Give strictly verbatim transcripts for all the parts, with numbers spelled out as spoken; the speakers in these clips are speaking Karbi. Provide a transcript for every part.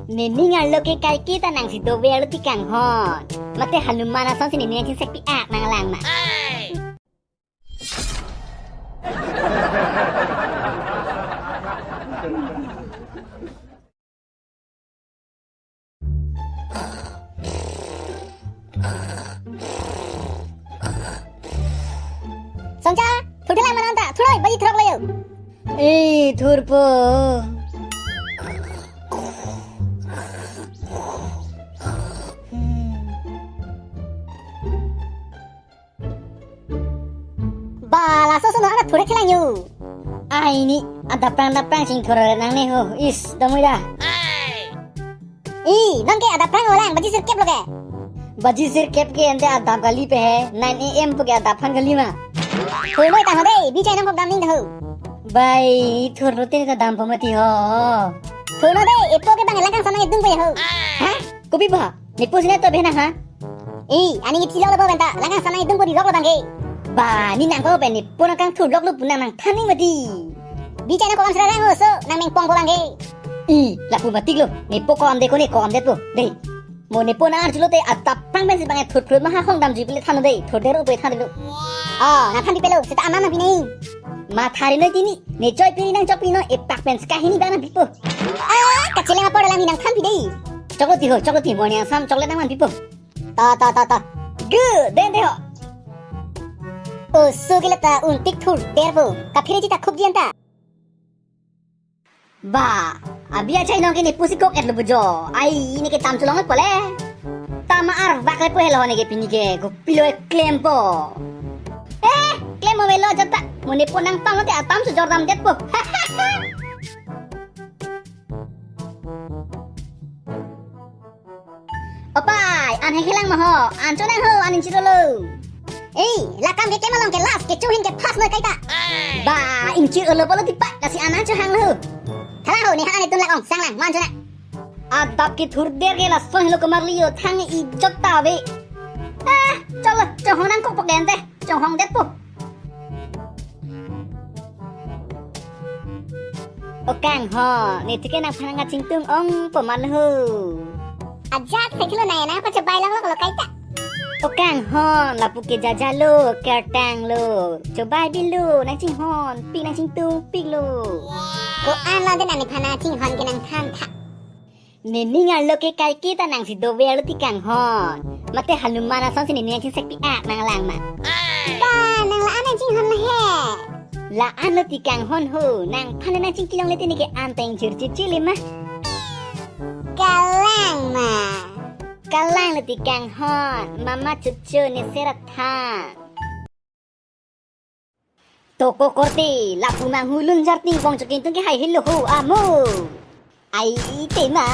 Nening arlo ke kaike ta nangsi dove arlo ti kanghon. Mate Hanuman asonsi nening chingsek pi-ak nanglang ma. Songcha, thurthelang ma non ta, thuroi, baji throk lo yo. Eh, thurpo. Hmm. Ba, laso ason an thurthelang yo. Ai ni, adap prang adap prang chingthur nangne ho. Is, damui da. I, non ke adap prang olang, baji sirkep lo ke. Baji sirkep ke ante adap kali pe he, nine A M pu ke adap aphan kali ma. Thurnoi ta ho dei, bijai nangkok dam ning ta ho. Bai, thurlo te ta dampo mati ho. Thurno dei, epo ke bang langkang sana edung po ya ho. Ha? Kopi ba? Nepo sina to bena ha? Eh, aning ithilok lo bo benta, langkang sana edung po di lok lo bang ke. Ba, ne nangkok pen nepo nangkang thurlok lo pu nang nangthan ning mati. Bijai nangkok am sera rang ho so, nang mengpong po bang ke. Eh, lapu matik lo, nepo kom de ko ne kom det po, dei. Mo nepo nang arjulo te adap prang pensi bang e thurthur ma ha hong damji pile than dei, thurdet ro pe than lo. Oh, nangthan pi pelo, seta amam nangpi nai. Ma thari noi tini, ne choi piri nang chok pi noi, epak pensi kahini bang nangpipo. Ah, kachele ma por alam hi nangthan pi dei. Choklo ti ho, choklo ti, mo ne angsam chocolate nangman pipo. Ta, ta, ta, ta. Gu, den de ho. Oh, so gila ta untik thurdet po. Kaphire ji ta khub jian ta. Ba, abi achai nong ke nepo si kok et lo bujo. Ai, ne ke tam cholong po le. Tam arvak le po helo ne ke pini ke, kopilo klem po. Eh, klem mo melo jata. Mo nepo nangpang lo te atam sujor damdet po. Opai, an hekhelang ma ho, an chonang ho, an inchirlo. Eh, lakam ke kemalong ke last, kecho ahin ke first noi kaita. Ba, inchirlo pulo tipa, lasi an an chohang lo. Thala ho, ne ha an etun lak ong, sang lang, man chonang. Adap kethurdet ke lason helo komarli yo, thang ijot ta ave. Ah, cholo, chohong nangkok pok den te. Chonghong det po. O kanghon, ne thike nangphan nangkachingtung ong po ma lo ho. Ajat theklo nai nangpachobai longlok lo kaita. O kanghon, lapu ke jajalo, kertang lo. Chobai bilo, nangchinghon, pik nangchingtung, pik lo. Ko-an lo de nangphan nangchinghon ke nangthan tha. Nening arlo ke kaike ta nangsi dove arlo ti kanghon. Mate Hanuman asonsi nening chingsek pi-ak nanglang ma. Ba, nang la-an nangchinghon ma he. La-an lo ti kanghon ho, nangphan nangchingki longle te ne ke an ta ingjir chip chili ma. Kalang ma. Kalang lo ti kanghon, mama chup chu ne serat tha. Toko korte, lapu manghu lunjar ting bong choking tung ke hai hilo ho amo. Ai tema,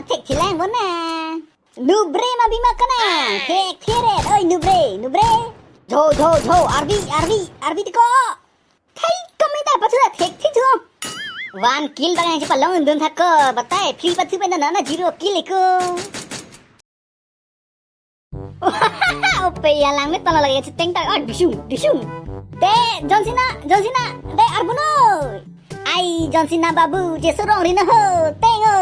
thekthelang bona. Nubre ma bima kana, thektheret, oi nubre, nubre. Jho, jho, jho, arvi, arvi, arvi tiko. Thai kami ta pathu thekthek thu. One kill bang nangchepalong dun thak ko, batai, free pathu pen na na zero kill ko. Ope ya lang ni tala lagi cheteng ta. Ah, dusung, dusung. De, John Cena, John Cena, de arbuno. Ai, John Cena babu, chesorong rina ho, teng o.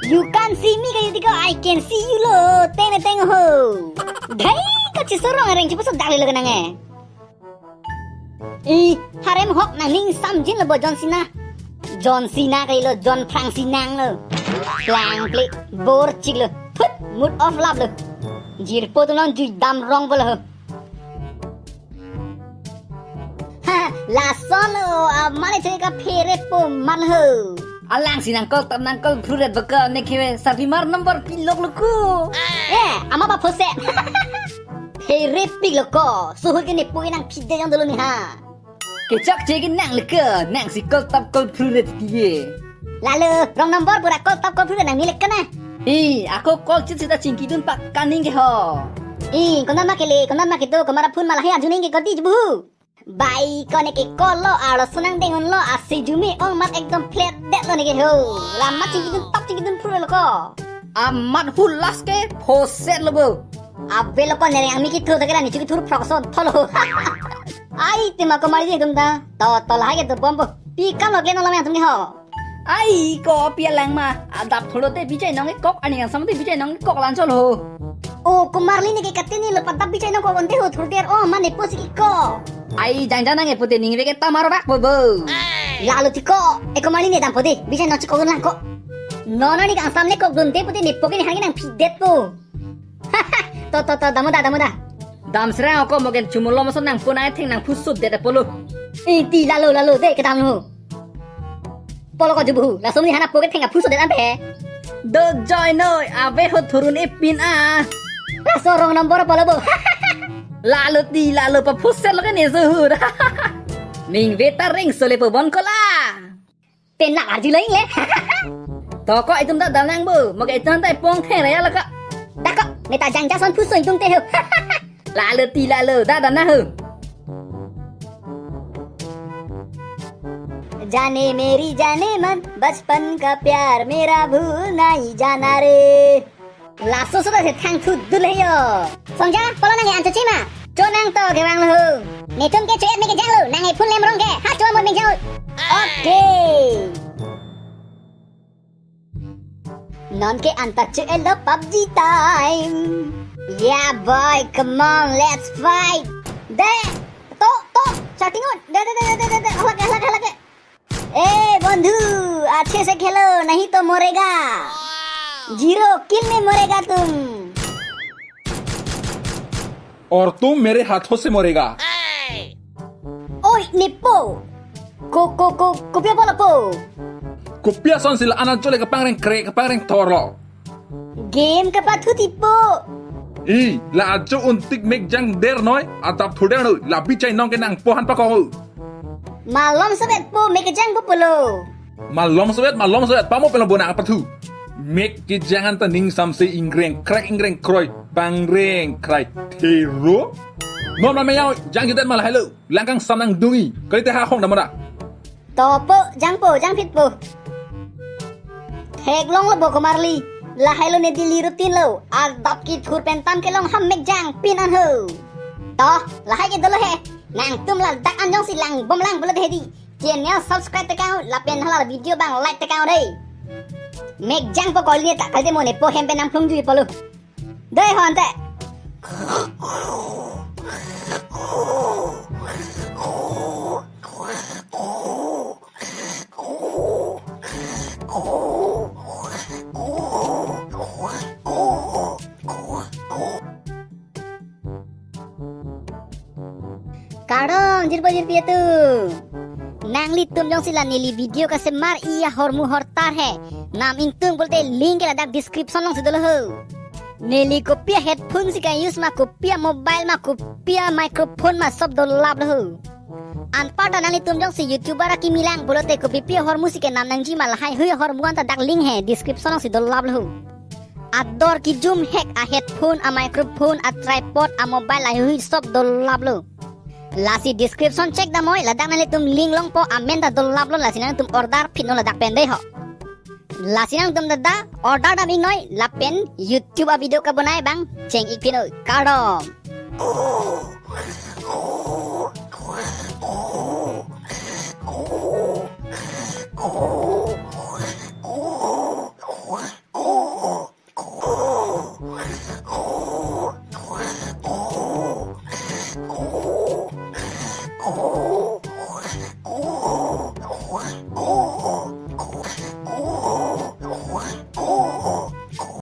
You can't see me kayu tiko, I can see you lo, teng teng ho. Dai, ka chesorong areng chepaso dali lo kanang e. Ih, harem hok nangning samjin lo bo John Cena. John Cena kailo John Frank Sinang lo. Plang pli, bor chik lo. Phut, mood off lap lo. Jirpo tum long jui dam rong bo lo ho. Ha, lason lo, amale choi ka phere po man ho. Alang si nangkol tam nangkol phruret baka ne khewe sarvimar number pilok lo ku. Eh, ama ba phose. Phere pik lo ko, suhut ke ne pui nang phide jong dolo ni ha. Kechak che ke nang leke, nang si kol tap kol phru le tiye. Lalo, wrong number pura kol tap kol phru le nang ni leke na. Eh, ako kol chit sita chingki dun pak kaning ke ho. Eh, konat ma kele, konat ma kedo, kamara phun malah ya juning ke kodi jebu. Bai kone ke kol lo arlo sunang dengon lo asi jumi ong mat ekdom flat det lo ne ke ho. Lamat chingki dun tap chingki dun phru lo ko. Amat hulas ke phoset lo bo. Abe lo ko nereng ami ki thur thakela ni chuki thur phrok son tholo. Ai tema ko mari dum da. To to lahai ke to bombo. Pi kam lo ke no lam yang tum ni ho. Ai, ko pi alang ma. Adap thulote bijai nong kok, aning angsam te bijai nong kok, lanchot lo. O, Komarli, neke katini lo, padap bijai nong kok onte ho, thurder. O, mane pusi kok. Ai, jangjang nang epo te ning veke ta marbak po bo. Lalo ti kok. E Komarli, ne dampo de. Bijai nong chikok lang kok. Non aning angsam ne kokdunde po te, nepo ke ne hangin nangphidet po. To, to, to, dampo da, dampo da. Dam serang ako mogen chumulo mason nang punai theng nangphusodet apotlo. Inti lalo, lalo, de, kedam lo. Polo ko jubu, laso mini hana poke theng aphusodet ante. Do joy noi, ave ho thurun epin a. Laso wrong number polo bo. Lalo ti, lalo paphuset lo ke ne suhur. Ning veta ring sole po bon kola. Pen nak arju lo ingle. To ko itum ta damnang bo, moke itum ta pong theng raya lo ko. Da ko, ne ta jangjang son phuso itum te ho. Lalo ti lalo, da damnang ho. जाने मेरी जाने मन, बचपन का प्यार मेरा भूल नहीं जाना रे। Laso sudah se thang thudul he yo. Songja, polo nang an choche ma. Cho nang to kevang lo. Netum ke cho-et me kejang lo, nang e phone lem rong ke. Ha cho mo me jang. Okay. Non ke anta cho-et lo PUBG time. Yeah boy, come on, let's fight. De, to, to, starting on. De, de, de, de, de, de, halak, halak, halak. ए बंधु, अच्छे से खेलो, नहीं तो मरेगा। Zero kill में मरेगा तुम। और तुम मेरे हाथों से मरेगा। Oi, nepo. Ko, ko, ko, kopi apotlo po? Kopi ason si la-an an chole kapangreng krek, kapangreng thor lo. Game kapathu ti po. I, la ajo untik mek jang der noi, adap thurder noi, la bijai nong ke nangpo han pakong. Malom sopet po, mek jang po pulo. Malom sopet, malom sopet, pamo pelo bona apathu. Mek kejang anta ning samse ingreng krek ingreng kroi, pangreng krek. Thero? Non ma me yang jang judet ma lahai lo, lang kangsam nangdungi, kalite ha hong dampo da. To po, jang po, jang phit po. Theklong lo bo Komarli. Lahai lo ne daily routine lo. Adap kethur pen tam kelong ham mek jang pin an ho. To, lahai ke dolo he. Nangtum ladak an jongsi lang bom lang pulote hedi, channel subscribe tekang lapen hala video bang like tekang dei. Mek jang po Komarli ta, kalite mo nepo hem pen nangphlung jui polo. Dei ho ante. Kardom, jirpo jirpi atum. Nanglitum jongsi la neli video kasemar-i ahormu hortar he, nam ingtung pulote link ke ladak description along si dolo ho. Neli kopi a-headphone si ka-use ma, kopi a-mobile ma, kopi a-microphone ma, sob dolap lo ho. Anparta nanglitum jongsi YouTuber akimi lang pulote kopipi ahormu si kenam nangji ma lahaihui ahormu anta dak link he description along si dolap lo ho. Ador kijum hek a-headphone, a-microphone, a-tripod, a-mobile lahaihui sob dolap lo. Lasi description check damnoi, ladak nanglitum link longpo, amen ta dolap lo, lasi nangtum order phit non ladak pen dei ho. Lasi nangtum dada order dam iknoi, lapen YouTube a-video kabonai bang cheng ik phit noi. Kardom.